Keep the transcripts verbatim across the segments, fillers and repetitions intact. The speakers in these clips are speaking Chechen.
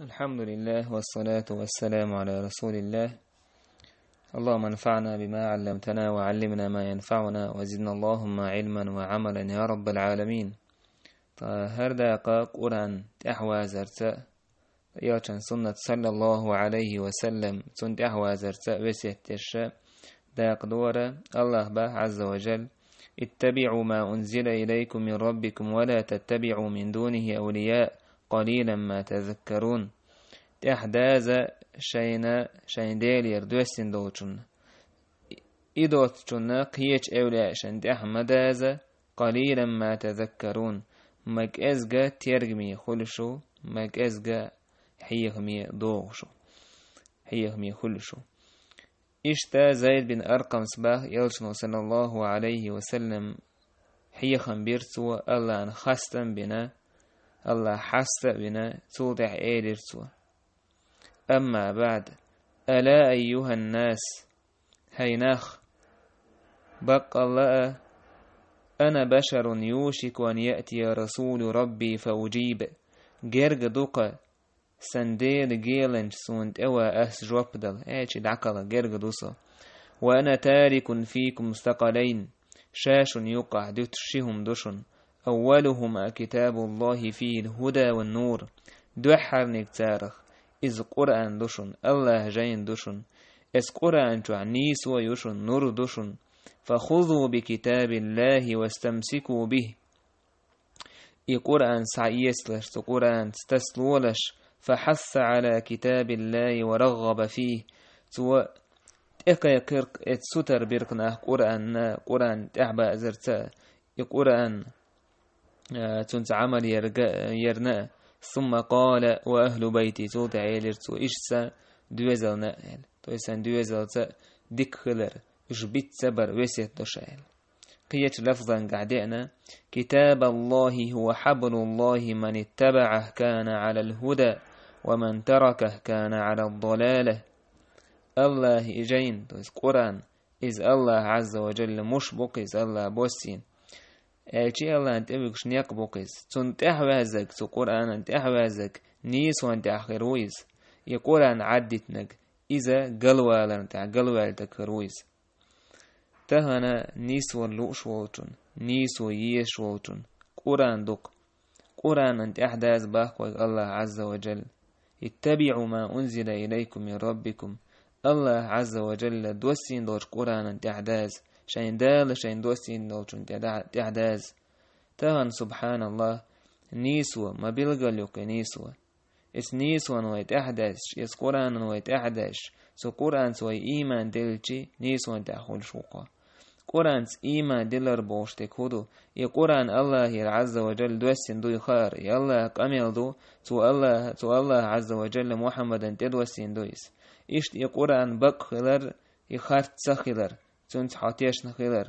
الحمد لله والصلاة والسلام على رسول الله. اللهم انفعنا بما علمتنا وعلمنا ما ينفعنا وزدنا اللهم علما وعملا يا رب العالمين. ТӀаккха хӀара дакъа Къуръан тӀехьавазарца, элчан суннат, саллаллаху Ӏалайхи ва саллам, цунна тӀехьавазарца весет дерша дакъа дора. Аллах бах, Ӏазза ва жалла: «اتبعوا ما أنزل إليكم من ربكم ولا تتبعوا من دونه أولياء قليلا ما تذكرون». ТӀехьадаза шайна, шайн Делера доссина долчунна. И доцучунна кхечу эвлияашна тӀехь ма даза, قليلا ما تذكرون, ма кӀезга тергаме хуьлуш ву, ма кӀезга хьехаме догӀуш ву, хьехаме хуьлуш ву. Иштта Зайд бин Аркъамс бах, элчано, саллаллаху Ӏалайхи ва саллам, хьехам бира цо, Аллахьан хастам бина, Аллахь хьаста а вина, цул тӀаьхьа элира цо: «أما بعد، ألا أيها الناس», хӀай нах, баккъалла а, «أنا بشر يوشك أن يأتي رسول ربي فأجيب», герга ду-кха сан Дела геланча суна тӀе ван ас жоп дала, аьлча дӀакхалха герга ду со. «وأنا تارك فيكم ثقلين», ша шуна юккъахь дуьтуш ши хӀума ду шуна. «أولهما كتاب الله فيه الهدى والنور». Дуьххьарниг царах иза Къуръан ду шуна, Аллахь жайна ду шуна. Эс Къуръан чохь нийсо а ю шуна, нур ду шуна. «فخذوا بكتاب الله واستمسكوا به». И Къуръан схьаэцалаш, цу Къуръанца тасалолаш, «فحث على كتاب الله ورغب فيه». Цо тӀекхайкхира-кх, эцу сутара бира-кх нах Къуръанна, Къуръан тӀаьхьабазарца, и Къуръан, а, цуьнца Ӏамал ярга-, ярна а. «ثم قال: وأهل بيتي», цул тӀаьхьа элира цо, «Иштта сан доьзална а», аьлла. То есть сан доьзалца дика хилар, уьш биц ца бар весет до ша, аьлла. Кхечу лафзангахь деана: «كتاب الله هو حبل الله، من اتبعه كان على الهدى، ومن تركه كان على الضلالة». Аллахьан жайна, то есть Къуръан, иза Аллахь Ӏазза ва жалла муш бу-кх иза, Аллахь боссийна. Аьлча Аллахьна тӀевуьгуш некъ бу-кх иза. Цунна тӀаьхьаваьззаг, цу Къуръанан тӀаьхьаваьззаг, нийсонан тӀехь хир ву иза. И Къуръан Ӏаддитинарг, иза галваларна тӀехь галваьлларг хир ву иза. Тахана нийсо лууш волчун, нийсо езаш волчун Къуръан ду-кх. Къуръанан тӀаьхьадаза бах вайга Аллахь Ӏазза ва жалла: «اتبعوا ما أنزل إليكم من ربكم». Аллахь Ӏазза ва жалла доссийна долчу Къуръанан тӀаьхьадаза, шайн Дала шайн доссийна долчун тӀе-, тӀаьхьадаза. Тахана, субхьаналлахь, нийсо, ма билггал ю-кх и нийсо. Эс нийсонан вай тӀаьхьадаьзча, эс Къуръанан вай тӀаьхьадаьзча, цу Къуръанца вай ийман делчи, нийсонан тӀехь хуьлуш ву-кх. Къуръанца ийман дилар бохуш дерг хӀун ду? И Къуръан Аллахьера Ӏазза ва жалла доссийна дуй хаар, и Аллахьан къамел ду, цу Аллахь-, цу Аллахь Ӏазза ва жалла Мухьаммадан тӀедоссийна ду иза. Иштта и Къуръан бакъ хилар, и харц ца хилар, цуьнца хьо тешна хилар.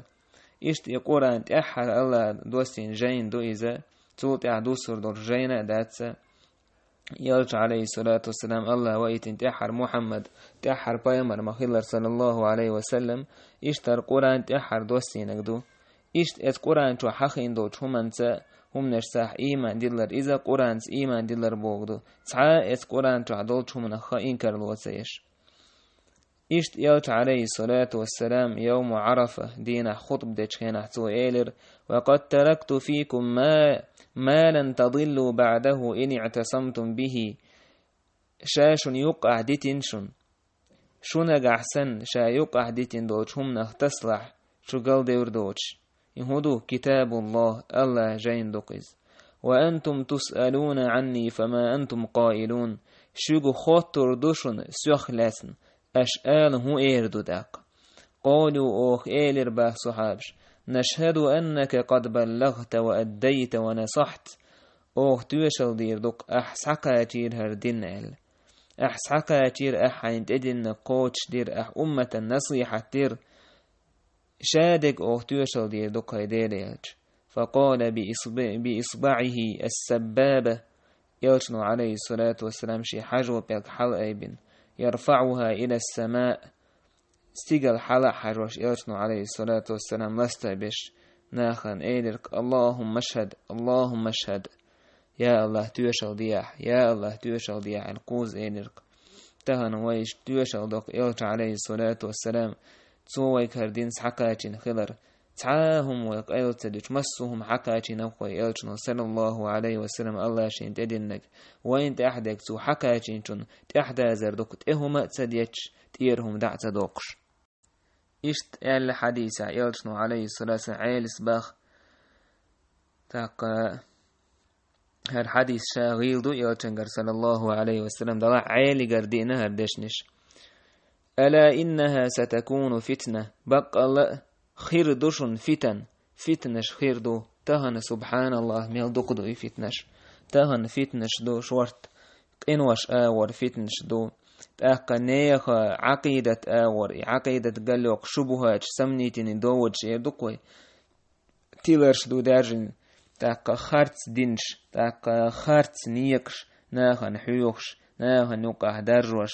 Иштта и Къуръан тӀаьххьара Аллахьа доссийна жайна ду иза, цул тӀаьхьа дуссур долуш жайна а дац. Элча, Ӏалайхиссалату вассалам, Аллахьа ваийтина тӀаьххьара Мухьаммад, тӀаьххьара пайхамар ма-хиллара, саллаллаху Ӏалайхи ва саллам, иштта хӀара Къуръан тӀаьххьара доссийнарг ду. Иштта эцу Къуръан чохь хьахийна долчу хӀуманца, хӀуманаш сахь ийман дилар, иза Къуръанца ийман дилар боху ду. Цхьа а эцу Къуръан чохь долчу хӀуманах инкарло ца еш. Иштта Элча, Ӏалайхиссалату вассалам, йовму Ӏарафа дийнахь хутба дечу хенахь цо элира: «وقد تركت فيكم ما، ما لن تضلوا بعده إن اعتصمتم به». Ша шуна юккъахь дитина шуна. Шу нагахь санна, ша юккъахь дитина долчу хӀуманах тасалахь, шу галдевр доцуш. И хӀун ду? Китабуллах, Аллахьа жайна ду-кх иза. «وأنتم تسألون عني فما أنتم قائلون». Шуьга хоттур ду шуна, соьх лаьцна, аша ала хӀун эр ду тӀаккха? «قالوا», оха элира бах сахьабаш: «نشهد أنك قد بلغت وأديت ونصحت». Оха тоьшалла дийр ду-кх, ахь схьакхачийра хӀара дин аьлла. Ахь схьакхачийра, ахь хьайна тӀединнарг кхочушдира, ахь умматан насихьат дира. Ша дерг оха тоьшалла дийр ду-кх, хӀай Делан элча. «فقال بإصب-، بإصبعه السبابة». Элчано, Ӏалайхиссалату вассалам, шен хьажо пӀелг хьалаайбина: «يرفعها إلى السماء». Стигала хьала а хьажош, Элчано, Ӏалайхиссалату вассалам, ластабеш, нахана элира-кх: «اللهم اشهد، اللهم اشهد». «Я Аллахь, тоьшалла дехьа, я Аллахь, тоьшалла дехьа», — аьлла кхузза элира-кх. Тахана вайна тоьшалла до-кх элча, Ӏалайхи ссалату вассалам, цо вайга хӀара дин схьакхачийна хилар. Цхьа а хӀума вай къайла ца дича, массо а хӀума хьакхачийнав-кх вай элчано, саллаллаху Ӏалайхи ва саллам, Аллахь шена тӀедиллинарг. Вайна тӀехь дерг цо хьакхачийначунна тӀехь дазар ду-кх, тӀе хӀума а ца детташ, тӀера хӀума дӀа а ца доккхуш. Иштта аьлла хьадисехь элчано, Ӏалайхи ссалату вассалам, Ӏелас боху. ТӀаккха хӀара хьадис ша гӀийла ду элчангара, саллаллаху Ӏалайхи ва саллам, делахь а Ӏелигара деана хӀара дешнаш. «Ала иннаха сатакуну фитна». Баккъалла а хир ду шуна фитан. Фитнаш хир ду. Тахана, субхьаналлахь, мел дукха ду и фитнаш. Тахана фитнаш ду шорта. Къинош агӀор фитнаш ду. ТӀаккха нехан Ӏакъидат агӀор, и Ӏакъидат галйоккху шубухаташ, сомнительный доводаш эр ду-кх вай. Тиларш ду даьржина, тӀаккха харц динаш, тӀаккха харц некъаш, нахана хьоьхуш, нахана юкъахь даржош.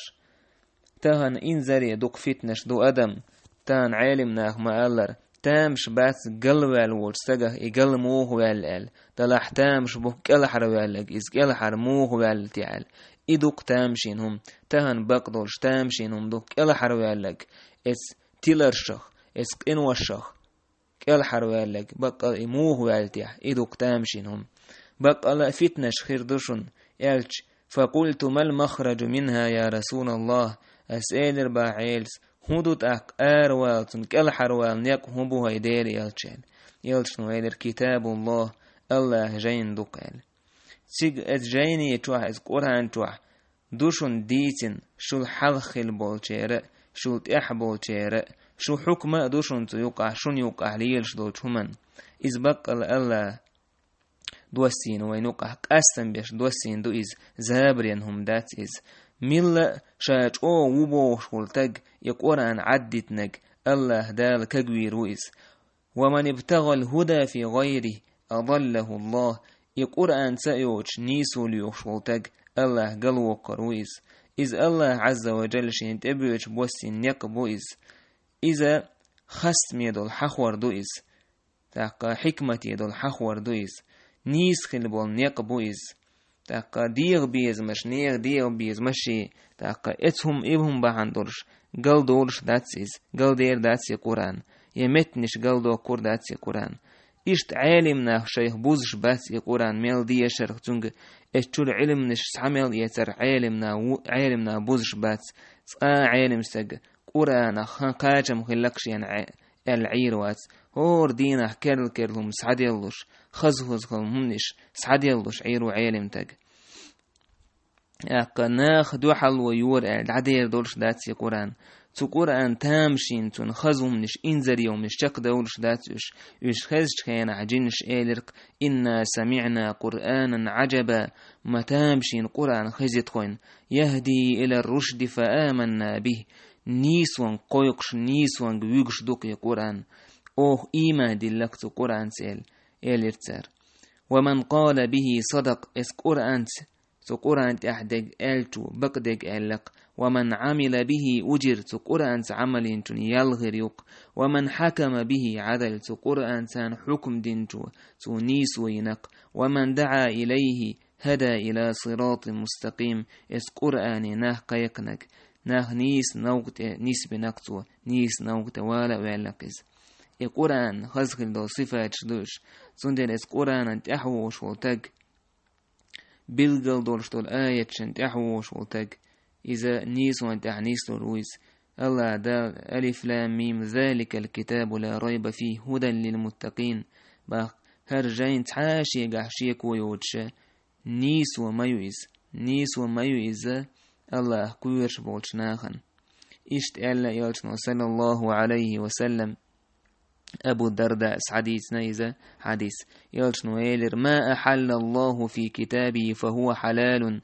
Тахана инзаре дукха фитнаш ду адам. Тахана Ӏелам наха ма-аллара, тамаш бац галваьлла волчу стагах и гал муха ваьлла аьлла. Делахь тамаш бу кӀелхьарваьлларг, иза кӀелхьара муха ваьлла те аьлла. И ду-кх тамашийна хӀума. Тахана бакъдолуш тамашийна хӀума ду кӀелхьарваьлларг, эцу тиларшах, эцу къиношах кӀелхьарваьлларг, баккъалла и муха ваьлла те, и ду-кх тамашийна хӀума. Баккъалла а фитнаш хир ду шуна, аьлча, «Факъулту: мал махраджу минха, я Расулаллахь?» Ас элира боху Ӏелас: «ХӀун ду тӀаккха аравала, цунна кӀелхьарвала некъ хӀун бу, хӀай Делан элча?» — аьлла. Элчано элира: «Китабуллахь, Аллахьан жайна ду-кх», — аьлла. Цига эцу жайни чохь, эцу Къуръан чохь ду шуна дийцина, шул хьалха хилла болчеран а, шул тӀаьхьа болчеран а, шун хьукма а ду шуна цу юкъахь, шуна юкъахь лелаш долчу хӀуманна. Иза баккъалла Аллахьа доссийна вайна юкъахь, къастам беш доссийна ду иза, забаран хӀума дац иза. Милла а ша чӀогӀа ву бохуш волу стаг, и Къуръан Ӏаддитинарг, Аллахь Дала кагвийр ву иза. «Ва ман ибтагӀал хӀуда фи гӀайрихӀи, адаллахӀуллахӀ». И Къуръан ца а йоцуш, нийсо лоьхуш волу стаг, Аллахь галвоккхур ву иза. Иза Аллахь Ӏазза ва Джалла шена тӀебоьдуш боссийна некъ бу иза. Иза хастаме долу хьахор ду иза. ТӀаккха хьикмате долу хьахор ду иза. Нийса хилла болу некъ бу иза. ТӀаккха дегӀан безамаш, нехан дегӀан безамаш, тӀаккха эцу хӀума, и хӀума бахьана долуш, галдолуш дац иза, галдер дац и Къуръан, я меттанаш галдоккхур дац и Къуръан. Иштта Ӏелам нах шайх бузуш бац и Къуръан мел дешарх, цуьнга эцу чуьра Ӏилманаш схьа мел эцарх Ӏелам нах ву-, Ӏелам нах бузуш бац. Цкъа а Ӏелам стаг Къуръанах хан кхачам хиллакх шена Ӏе-, аьлла Ӏийр вац. ХӀора дийнахь керла-керла хӀума схьаделлуш, хаза-хаза хӀуманаш схьаделлуш Ӏийр ву Ӏелам стаг. ТӀаккха нах дуьхьал ву йора аьлла, дӀадер долуш дац и Къуръан. Цу Къуръан тамашийна цунна хаза хӀуманаш, инзаре хӀуманаш чекхдовлуш дац уьш. Уьш хезачу хенахь джинаш элира-кх: «Инна самиӀна Къуръанан Ӏаджаба». Ма тамашийна Къуръан хези тхойн. «ЯхӀди илар-рушди фа аманна бихӀ». Нийсонга кхойкхуш, нийсонга вуьгуш ду-кх и Къуръан. Оха ийман диллира-кх цу Къуръанца аьлла, элира цара. «Ва ман къала бихӀи садакъ», эс Къуръанца, цу Къуръан тӀехь дерг аьллачо бакъдерг аьлла-кх. «Ва ман Ӏамила бихӀи уджир», цу Къуръанца Ӏамал йинчун ял хир ю-кх. «Ва ман хьакама бихӀи Ӏадал», цу Къуръанца хьукм динчо, цо нийсо йина-кх. «Ва ман даӀа илайхӀи хӀада ила сиратин мустакъим», эс Къуръане нах кхайкхинарг, нах нийса новкъа тӀе нисбина-кх цо, нийса новкъа тӀе вала а ваьлла-кх иза. И Къуръан хаза хилла долу сифаташ ду уьш, цундела эс Къуръанан тӀаьхьа вогӀуш волу стаг, билггал долуш долу аяташна тӀаьхьа вогӀуш волу стаг, иза нийсонна тӀехь нислур ву иза. Аллахь Дала: «Алиф лам мим, заликал китабу ла райба фихӀи, хӀудан лил муттакъин», бах, хӀара жайн цхьа а шегахь шеко йоцуша, нийсо ма ю иза, нийсо ма ю иза Аллахь кхоьруш болчу нахана. Иштта аьлла элчано, саллаллахӀу Ӏалайхи ва саллам, Абу Дарда схьадийцина иза хьадис. Элчано элира: «Ма ахьаллаллахӀу фи китабихӀи фа хӀува хьалалун».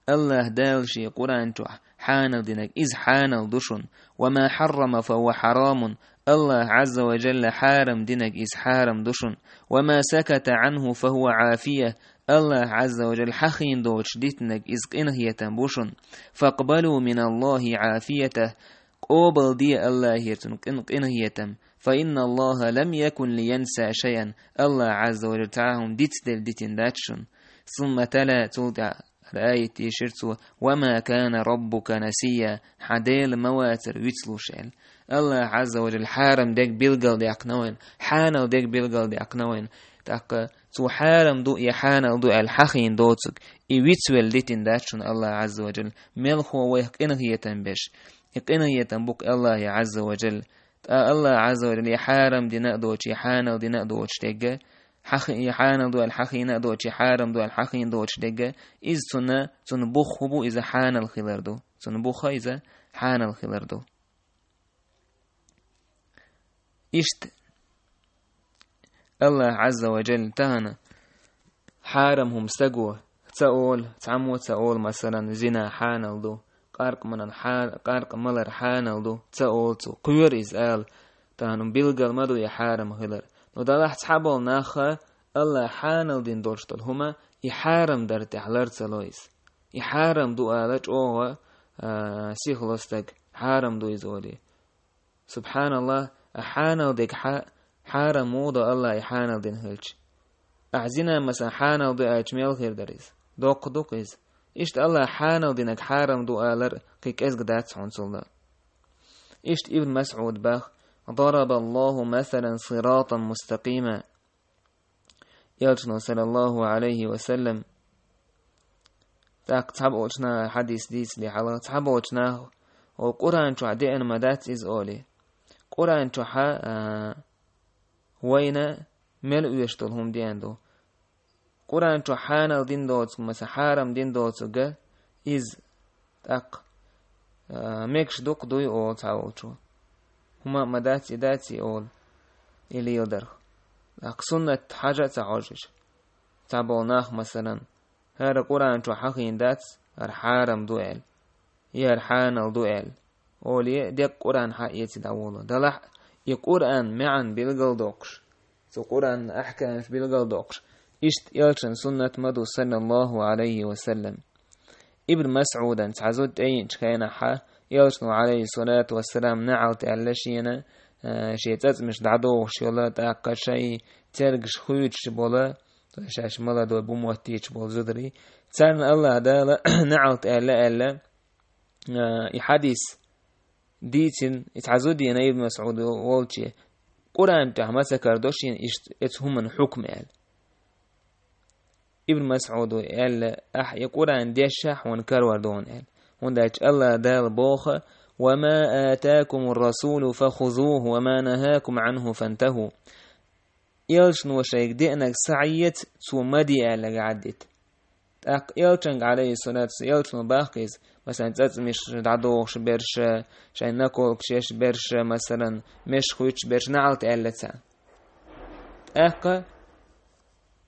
Аллахь Дала шен Къуръан чохь хьанал динарг, иза хьанал ду шуна. «Ва ма хьаррама фа хӀува хьарамун». Аллахь Ӏазза ва Джалла хьарам динарг, иза хьарам ду шуна. «Ва ма саката Ӏанху фа хӀува Ӏафия». Аллахь Ӏазза ва Джалла хьахийна доцуш дитинарг, иза къинхетам бу шуна. «Факъбалу миналлахӀи ӀафиятахӀ». Къобалде Аллахьера цунна къин-, къинхетам. «Фа инналлахӀа лам якун лиянса шайъан». Аллахь Ӏазза ва Джалла цхьа а хӀума дицделла дитина дац шуна. ثم تلا, цул тӀаьхьа аят дийшира цо: «وما كان ربك نسيا», хьан Дела ма вацара вицлуш аьлла. АллахӀ Ӏазза ва Джалла хьарам дерг билгалдаьккхина вайна, хьанал дерг билгалдаьккхина вайна. ТӀаккха цо хьарам ду, я хьанал ду аьлла хьахийна доцург, и вицвелла дитина дац шуна АллахӀ Ӏазза ва Джалла. Мелхо вайх къинхетам беш. И къинхетам бу-кх АллахӀ Ӏазза ва Джалла. ТӀаккха АллахӀ Ӏазза ва Джалла и хьарам дина а доцуш, и хьанал дина а доцуш дерг, хьахи-, и хьанал ду аьлла хьахийна а доцуш, и хьарам ду аьлла хьахийна доцуш дерг, иза цунна, цунна бух хӀун бу, иза хьанал хилар ду. Цунна бух иза хьанал хилар ду. Иштта АллахӀ Ӏазза ва Джалла тахана хьарам хӀума стаго ца олу, цхьаммо а ца олу, масалан, зина хьанал ду, къаркъа малар хьа-, къаркъа малар хьанал ду, ца олу цо. Кхоьру иза ала, тахана билгал ма ду и хьарам хилар. Но делахь цхьаболу нахха АллахӀа хьанал дина долуш долу хӀума и хьарам дар тӀехь лар ца ло иза. И хьарам ду ала чӀогӀа, а, сихало стаг, хьарам ду иза олий. СубхьаналлахӀ, а хьанал дерг хьа-, хьарам муха до АллахӀа и хьанал дина хилча? Ахьа зина, масалан, хьанал ду аьлча, мел хир дара иза? Доккха ду-кх иза. Иштта АллахӀа хьанал динарг хьарам ду алар кхин кӀезиг дац хьуна цул а. Иштта Ибн МасӀуда баха: «ضرب الله مثلا صراطا مستقيما». Элчано, саллаллаху Ӏалайхи ва саллам, тӀаккха цхьаболчу наха хьадис дийцале хьалха, цхьаболчу наха: «О, Къуръан чохь деана ма дац иза», – олий. Къуръан чохьа, а, вайна мел оьшуш долу хӀума деана ду. Къуръан чохь хьанал дина доцург, масалан, хьарам дина доцург, иза тӀаккха, а, мегаш ду-кх дуй олу цхьаволчо. ХӀума а ма дац и, дац и олу, и леладарх. ТӀаккха суннат хьажа а ца хьожуш. Цхьаболу нах, масалан, хӀара Къуръан чохь хьахийна дац, хӀара хьарам ду аьлла, я хӀара хьанал ду аьлла, олий, деккъа Къуръан хьаэций дӀаволо. Делахь а и Къуръан маьӀна билгалдоккхуш, цу Къуръанан ахькамаш билгалдоккхуш, иштта элчан суннат ма ду, саллаллаху Ӏалайхи ва саллам. Ибн МасӀудан цхьа зуда тӀееанчу хенахьа, элчано, Ӏалайхиссалату вассалам, неӀалт аьлла шена, а, шен цӀацӀамаш дӀадохуш йолу, тӀаккха шайн цергаш хуьйцуш болу, шаьш маладой бу моттийча болу зударий. Царна АллахӀ Дала неӀалт аьлла аьлла, а, и хьадис дийцина, и цхьа зуда еана Ибн МасӀуд волче, Къуръан тӀехь ма ца карадо шена иштта оцу хӀуманан хьукма аьлла. Ибн МасӀуда аьлла: «Ахьа и Къуръан дешахь, хьуна карор ду хьуна», – аьлла. ХӀунда аьлча АллахӀ Дала боху: «وما آتاكم الرسول فخذوه وما نهاكم عنه فانتهوا». Элчано шайга деанарг схьаэца, цо ма де аьлларг Ӏаддита. ТӀаккха элчанга, Ӏалайхиссалату вассалам, элчано боху иза, масалан, цӀацӀамаш дӀадохуш берш, шайн наколкаш еш берш, масалан, меш хуьйцуш берш неӀалт аьлла царна. ТӀаккха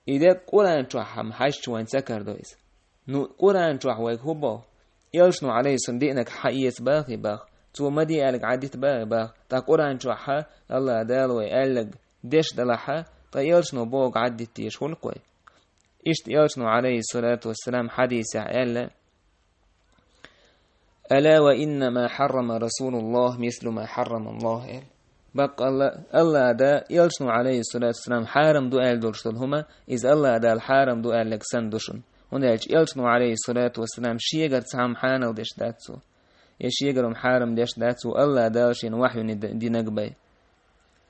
и дерг Къуръан чохь хьажча вайна ца карадо иза. Ну, Къуръан чохь вайга хӀун боху? Элчано, Ӏалайхиссалам, деанарг хьаэца боху и, боху. Цо ма де аьлларг Ӏаддита боху и, боху. Ткъа Къуръан чохьа АллахӀ Дала вай аьлларг деш далахьа, ткъа элчано бохург Ӏаддита дезаш хуьлу-кх вай. Иштта элчано, Ӏалайхиссалату вассалам, хьадисехь аьлла: «ألا وإنما حرم رسول الله مثل ما حرم الله», – аьлла. Баккъалла, АллахӀ Дала, элчано, Ӏалайхиссалату вассалам, хьарам ду аьлла долуш долу хӀума, иза АллахӀ Дала хьарам ду аьлларг санна ду шуна. ХӀунда аьлча элчано, Ӏалайхиссалату вассалам, шегара цхьа хӀума хьанал деш дац цо. Я шегара хӀума хьарам деш дац цо, АллахӀ Дала шена вахью ди-, динарг бен.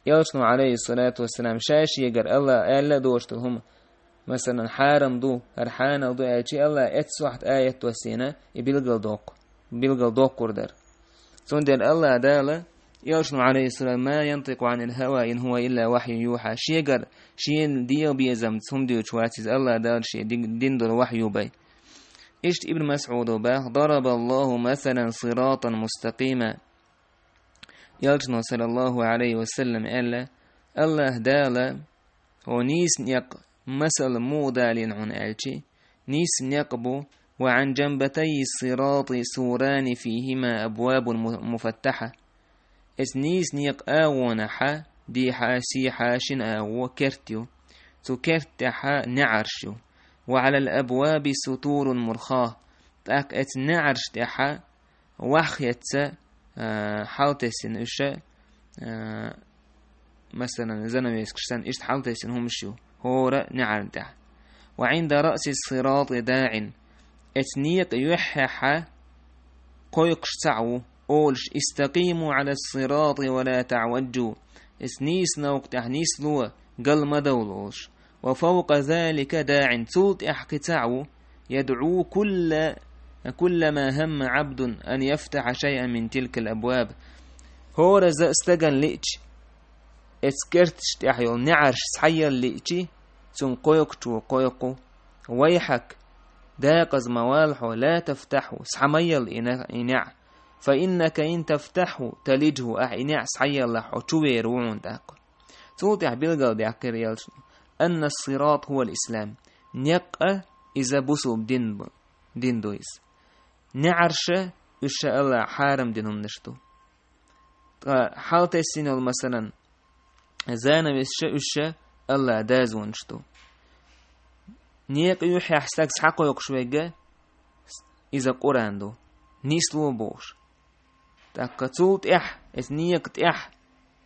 Элчано, Ӏалайхиссалату вассалам, ша шегара АллахӀа аьлла а доцуш долу хӀума, масалан, хьарам ду, хӀара хьанал ду аьлча, АллахӀа эццахь аят доссийна, и билгалдоккху, билгалдоккхур дара. Цундела АллахӀ Дала, элчано, Ӏалайхиссалам: «ما ينطق عن الهوى إن هو إلا وحي يوحى». Шегара, шена дегӀан безамца хӀума дуьйцуш вац иза, АллахӀ Дала шен дин-, дина долу вахью бен. Иштта Ибн МасӀуда боху: «ضرب الله مثلا صراطا مستقيما». Элчано, саллаллаху Ӏалайхи ва саллам, аьлла: АллахӀ Дала хӀокху нийса некъан масал муха далийна хьуна аьлча, нийса некъ бу: «وعن جنبتي الصراط سوران فيهما أبواب م-، مفتحة». Эцу нийса некъан агӀонахьа, дехьа, сехьа шина агӀо керт ю. Цу керта тӀехьа неӀарш ю. «وعلى الأبواب سطور مرخاة». ТӀаккха эцу неӀарш тӀехьа ваххетца, а, хьалтесина уьш, а, масалан, занавескаш санна, иштта хьалтесина хӀумаш ю хӀора неӀарна тӀехь. وعند رأس الصراط داع. Эцу некъа юьххьехьа кхойкхуш цхьаъ ву, олуш: استقيموا على الصراط ولا تعوجوا. Эцу нийса новкъа тӀехь нисло, гал ма довла, олуш. وفوق ذلك داع. Цул тӀехь кхин цхьаъ ву, يدعو كل، كلما هم عبد أن يفتح شيئا من تلك الأبواب. ХӀоразза а стагана лиъча, эцу керташ тӀехь йолу неӀарш схьаелла лиъчи, цунна кхойкхучо кхойкху: ويحك, декъаза ма вала хьо, لا تفتحه, схьа ма елла и не-, и неӀ. فإنك إن تفتحه تلجه, ахьа и неӀ схьаеллахь, хьо чувер ву хьуна тӀаккха. Цул тӀехь билгалдаьккхира элчано: أن الصراط هو الإسلام. Некъ а иза бусулба дин бу-, дин ду иза. НеӀарша уьш ша Аллахь хьарам дина хӀуманаш ду. Ткъа хьалтесна йолу, масалан, занавесша уьш ша Аллахь дазонаш ду. Некъа юьххьехь стаг схьакхойкхуш верг, иза Къуръан ду, нисло бохуш. ТӀаккха цул тӀаьхьа, эцу некъа тӀехь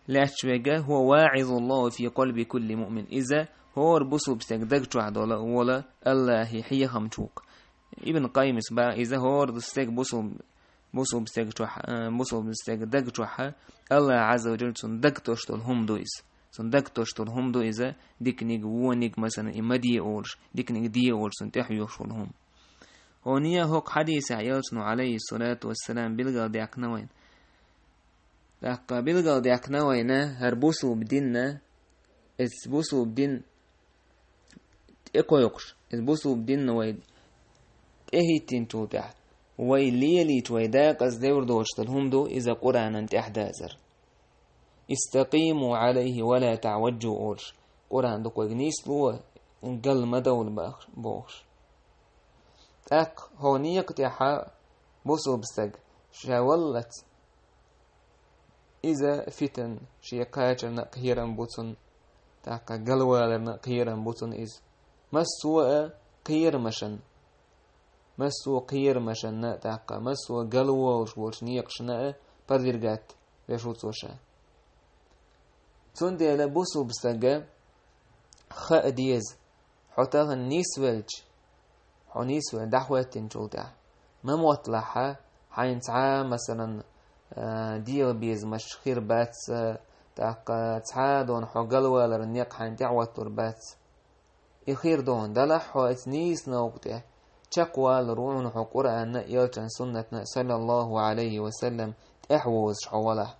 лаьтташ верг, هو واعظ الله في قلب كل مؤمن. Иза хӀора бусулба стеган даг чохь долу, волу Аллахьан хьехамчу ву-кх. Ибн Къаййимас боху, иза хӀора стеган бусулба, бусулба стеган чохь, а, бусулба стеган даг чохь Аллахь Ӏазза ва Джалла цунна даг тосуш долу хӀума ду иза. Цунна даг тосуш долу хӀума ду иза, диканиг, вониг, масалан, и ма де олуш, диканиг де олуш, цунна тӀехьоьхуш волу хӀума. Хьуна хӀокху хьадисехь элчано, Ӏалайхиссалату вассалам, билгалдаьккхина вайна. ТӀаккха билгалдаьккхина вайна хӀара бусулба динна, эцу бусулба дин тӀекхойкхуш, эцу бусулба динна вай тӀехӀиттинчул тӀаьхьа, вай лелийча, вай декъаза девр доцуш долу хӀума ду иза Къуръанан тӀаьхьадазар. استقيموا عليه ولا تعوجوا олуш, Къуръан ду-кх вайга нисло, гал ма довла бах-, бохуш. ТӀаккха хӀокху некъа тӀехь бусулба стаг ша валлалц, иза фитан, шен кхачарна а кхерам бу цунна, тӀаккха галваларна а кхерам бу цунна иза. Массо а кхерамашна, массо а кхерамашна, тӀаккха массо а галволуш волчу некъашна а подвергать веш ву цо ша. Цундела бусулба стага хаа деза, хьо тахана нисвелча, хьо нисвелла дӀахӀоьттинчул тӀаьхьа, ма мотталахь хьайна цхьа а, масалан, а, дегӀан безамаш хир бац, а, тӀаккха цхьа а дона хьо галваларан некъ хьайна тӀехӀоттур бац. И хир дона далахь хьо эцу нийса новкъа тӀе, чекхвалур ву хьуна хьо Къуръанна а, элчан суннатна а, саллаллаху Ӏалайхи ва саллам, тӀехьавозуш хьо валахь.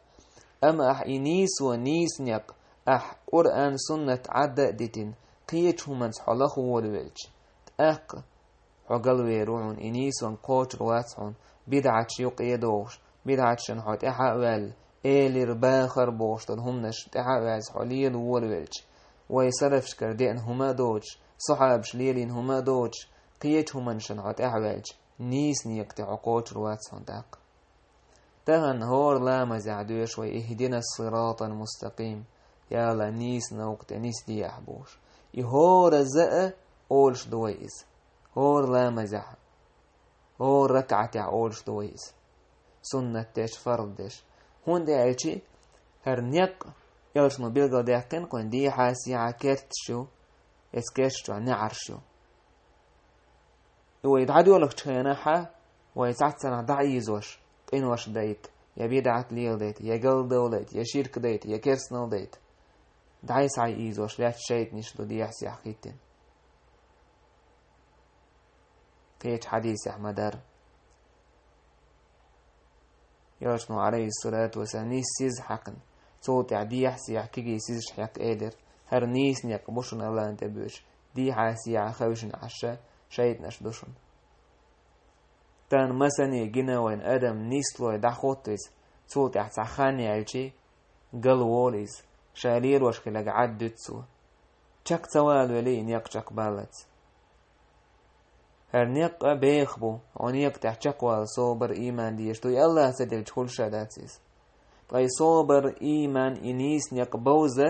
Амма ахь и нийсо, нийса некъ, ахь Къуръан, суннат Ӏадда а дитина, кхечу хӀуманца хьо лаха волавелча, тӀаккха хьо галвер ву хьуна, и нийсонга кхочур вац хьуна, бидӀаташ юкъе а дохуш, бидӀаташна хьо тӀаьхьа а ваьлла, элира, бахара бохуш долу хӀуманаш тӀаьхьа а ваьлла хьо лела волавелча, вай салафашкара деана хӀума а доцуш, сахьабаша лелийна хӀума а доцуш, кхечу хӀуманашна хьо тӀаьхьаваьлча, нийса некъа тӀе хьо кхочур вац хьуна тӀаккха. Тахана хӀора ламазехь доьшу вай: اهدنا الصراط المستقيم, я АллахӀ, нийса новкъа тӀе нисде ахь бохуш. И хӀоразза а олуш ду вай иза. ХӀора ламазехь, хӀора ракаӀатехь олуш ду вай иза. Суннат деш, фарз деш. ХӀунда аьлча хӀара некъ, элчано билгалдаьккхина-кх вайна, дехьа-сехьа керташ ю, эцу керташ чохь неӀарш ю. И вай дӀадоьлхучу хенахь, вай цхьаццанах дӀаийзош, къинош дайта, я бидӀат леладайта, я галдовлайта, я ширк дайта, я керстанал дайта. ДӀай-схьай ийзош лаьтташ шайтӀанаш ду дехьа-сехьа хӀиттина. Кхечу хьадисехь ма-дарра. Элчано, Ӏалайхиссалату вассалам, нийса сиз хьаькхна, цул тӀаьхьа дехьа-сехьа кегий сизаш хьекха, элира: хӀара нийса некъ бу шуна АллахӀна тӀе боьдуш, дехьа-сехьа хевшина Ӏаш шайтӀанаш ду шуна. Тахана масане гина вайна адам нислой дӀахӀутту иза, цул тӀаьхьа цхьа хан яьлчи, галволу иза, ша лелош хилларг Ӏаддуьту цо. Чекх ца валавелий и некъ чекхбаллалц. ХӀара некъ а беха бу, хьо некъа тӀехь чекхвала собар, ийман дезаш ду, и АллахӀ ца делча хуьлуш а дац иза. Ткъа и собар, ийман, и нийса некъ бовза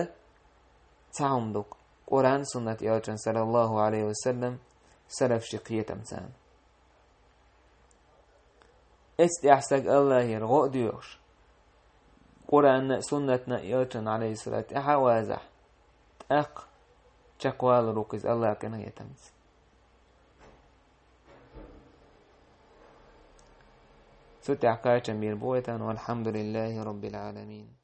цхьа хӀума ду-кх: Къуръан, суннат элчан, саллаллаху Ӏалайхи ва саллам, салафаши кхетам царна. Эцу тӀехь стаг АллахӀера гӀо а доьхуш, Къуръанна а, суннатна а, элчанна, Ӏалайхиссалату, тӀаьхьа а вазахь, тӀаккха чекхвалур ву-кх иза АллахӀан къинхетамца. Сут яхкача мир бойтан, والحمد لله رب العالمين.